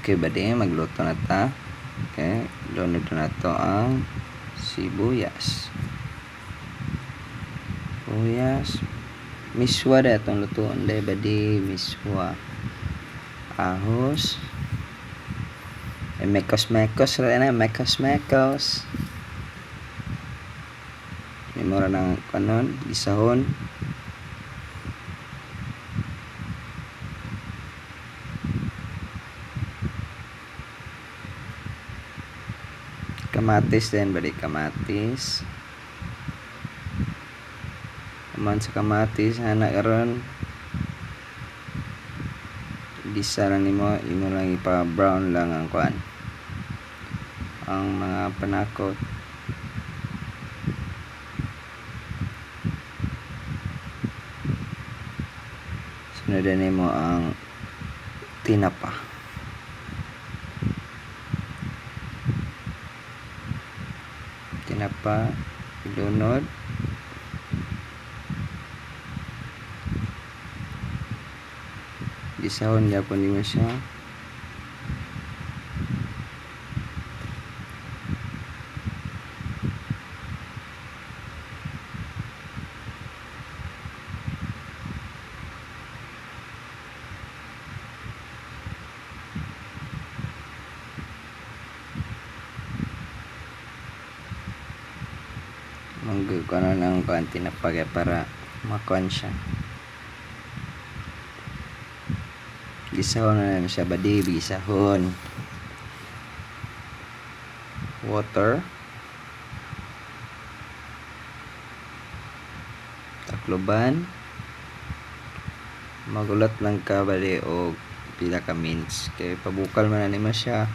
Okay ba di, magluto na ta. Okay, lunod na to ang sibuyas. Sibuyas. Miswa da itong lutuon day ba di, miswa. Ahos. Eh, mekos-mekos ra na, mekos-mekos. May mura ng kanon, gisahon. Kamatis din, bali kamatis. Aman sa kamatis, hana karon. Gisa lang nimo, imo lang ipa-brown lang ang kuan. Ang mga panakot. Sunod nimo ang tinapa. Tinapa, ilunod. Gisahon gyapon nimo siya. Mangga na ang kuan tinapa kay para makuan siya. Gisahon na siya badi, gisahon. Water. Takloban. Magulat lang ka bali og pila ka minutes kay pabukal man na nimo siya.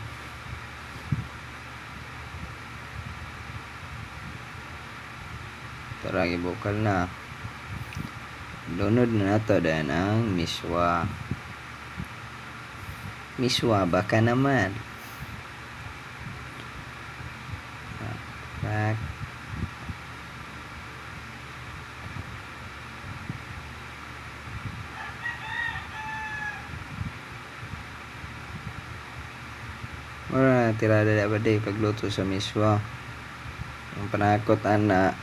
Tara, gibukal na. Lunod na nato dayon ang miswa. Miswa baka naman. Back. Mura na tirada da ba day pagluto sa miswa. Ang panakot ana,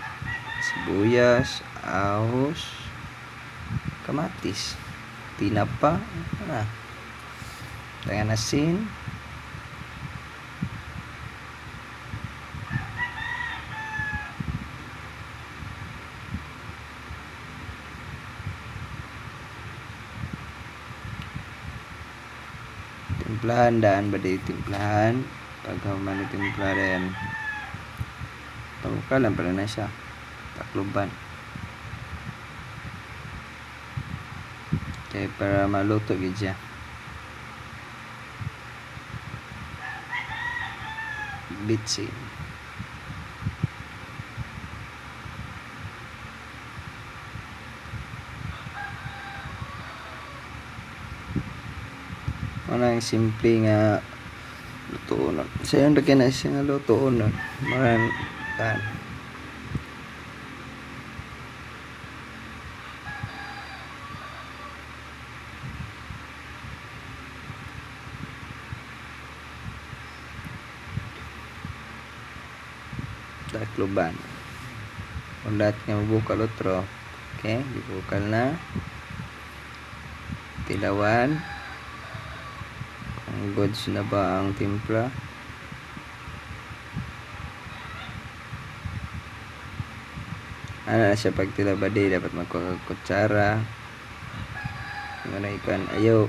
sibuyas, ahos, kamatis, tinapa, ana. Tangan asin. Timplahan daan ba di timplahan? Pag human ni timpla dayon, pabukalan pala na siya. Takluban. Kay para maluto gid siya. Bitsin. Wala yung simple nga lutuon. Sayon ra kay na siya nga lutuon. Maran tan. Takluban. Ulat nga mabukal otro. Okay, gibukal na. Tilawan. Kung goods na ba ang timpla. Ano na siya pag tila ba di, dapat magkuha kag kutsara. Ano ikan, ayaw,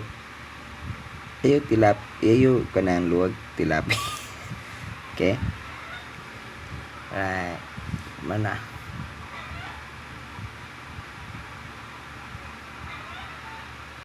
ayaw tilap, ayaw kanang luwag tilapi. Okay? Right. Mana.